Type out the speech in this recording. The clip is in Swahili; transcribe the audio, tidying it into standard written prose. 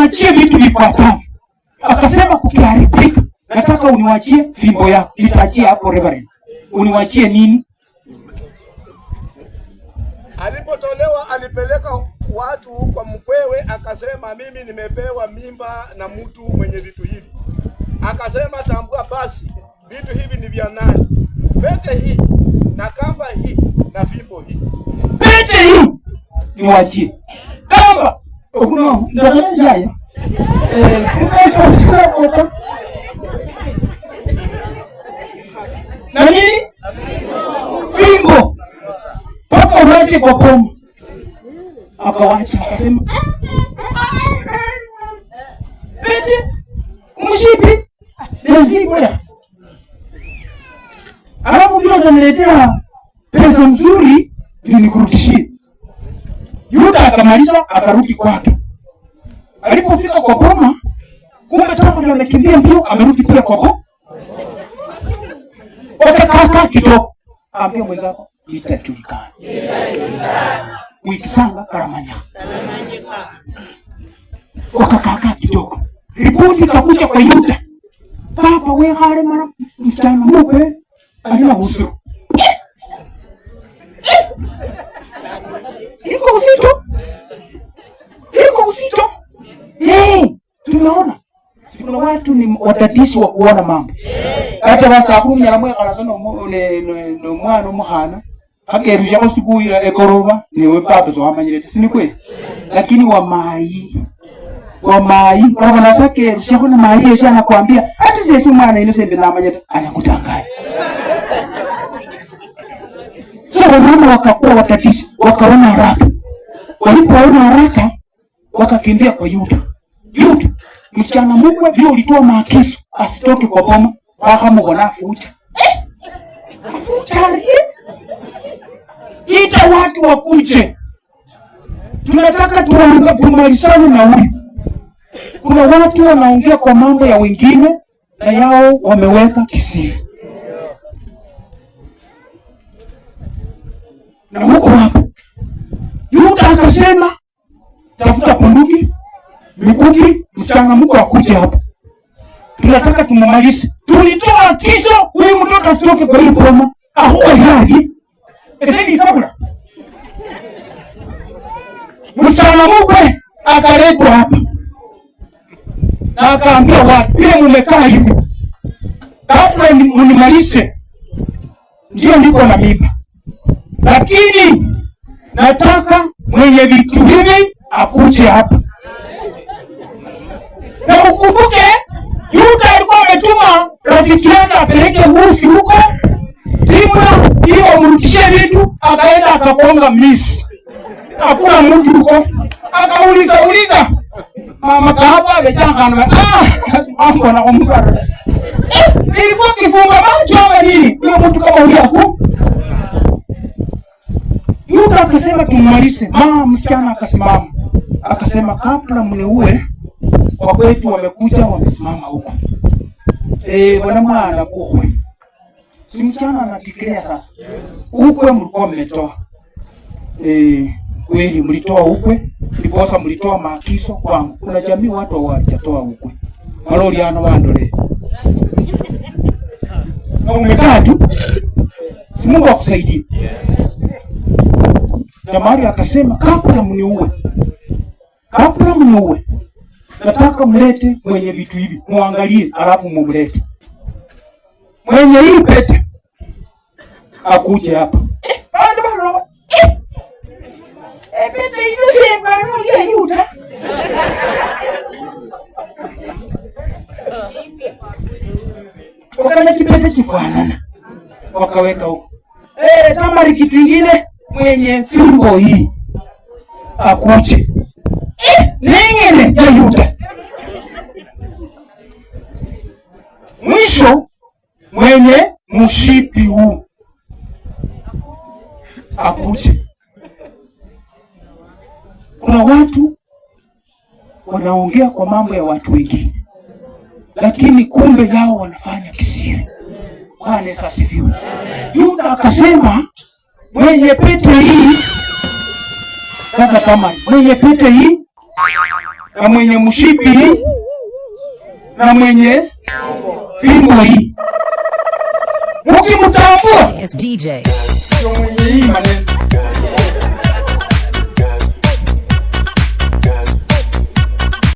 Niachie vitu vifuatavyo. Akasema kukiharibika, nataka uniwachie fimbo yako. Nitaachia hapo Reverend. Uniwachie nini? Alipotolewa alipeleka watu kwa mkwewe, akasema mimi nimepewa mimba na mtu mwenye vitu hivi. Akasema tambua basi vitu hivi ni vya nani? Pete hii na kamba hii na fimbo hii. Pete hii niwachie. Kamba okuno ndagala yaya. Kumesha kuchukua kota. Na nini? Fimbo. Paka uwache kwa bomu. Akawacha akasema pete mshipi lezi. Alafu vile utaniletea pesa nzuri ndio nikurudishie. Yuda akamaliza akarudi kwake. Alipofika kwa boma, kumbe Tamari ndio amekimbia mbio, amerudi pia kwa boma. Wakakaa kidogo. Ambia mwenzako itajulikana. Uitisanga karamanya. Wakakaa kidogo. Ripoti ikakuja kwa Yuda. Papa we hale mara msichana mukwe alina busuru. Iko uzito. Iko uzito. Hey, tumeona. Kuna watu ni wadadisi wa kuona mambo. Hata basakulu nyalamwe kalasana ne mwana omukhana akerusha usiku ila ekoroba niwe papa so amanyire si kweli. Lakini wamai unabona sake rusha na mai yesha anakuambia hata sisi mwana ino sembe namanya anakudanganya. So wamama wakakuwa wadadisi, wakaona haraka. Walipoona haraka wakakimbia kwa Yuda. Yuda msichana mkwe vile ulitoa maagizo asitoke kwa boma, wakamwona afuta. Afuta rie. Ita watu wakuje. Tunataka tuongee tumalizane na huyu. Kuna watu wanaongea kwa mambo ya wengine na yao wameweka kisiri. Na huko hapo Yuda akasema tafuta bunduki, mikuki, msichana mkwe akuje hapa. Tunataka tumumalize. Tulitoa agizo huyu mtoto asitoke kwa hii boma. Ahuwe hali. Eseni itabula. Msichana mkwe akaletwa hapa. Na akaambia watu, vile mumekaa hivi, kabla mnimalize, ndio niko na mimba. Lakini nataka mwenye vitu hivi akuje hapa. Na ukumbuke Yuda alikuwa ametuma rafiki yake apeleke mbuzi huko Timna ili wamrudishie vitu, akaenda akakonga misi. Hakuna mtu huko. Akauliza uliza. Mama kahaba amechanga mambo na kumka. Ilikuwa kifunga macho ama nini? Huyo mtu kama huyo haku. Yuda akasema tumalize. Mama msichana akasimama. Akasema kabla mniue kwa kwetu wamekuja wamesimama huko. Bwana mwana kuwe. Si msichana anatikilia sasa. Ukwe mlikuwa mmetoa. Kweli mlitoa ukwe, ndiposa mlitoa maagizo kwangu. Kuna jamii watu hawajatoa ukwe. Malori ano wandole. Na umekaa tu. Si Mungu akusaidie. Tamari akasema kabla mniue. Kabla mniue. Nataka mlete mwenye vitu hivi, muangalie alafu mumlete. Mwenye hii pete akuje hapa. Pete ile si ya Yuda. Wakana kipete kifanana. Wakaweka huko. Tamari kitu ingine mwenye fimbo hii akuje. Ningine ya Yuda. Mwisho mwenye mshipi huu akuje. Kuna watu wanaongea kwa mambo ya watu wengine, lakini kumbe yao wanafanya kisiri. Bwana Yesu asifiwe. Yuda akasema mwenye pete hii, sasa kama mwenye pete hii, Na mwenye mshipi hii na mwenye fimbo hii. Mukimtambua It's DJ. ndio mwenye hii maneno.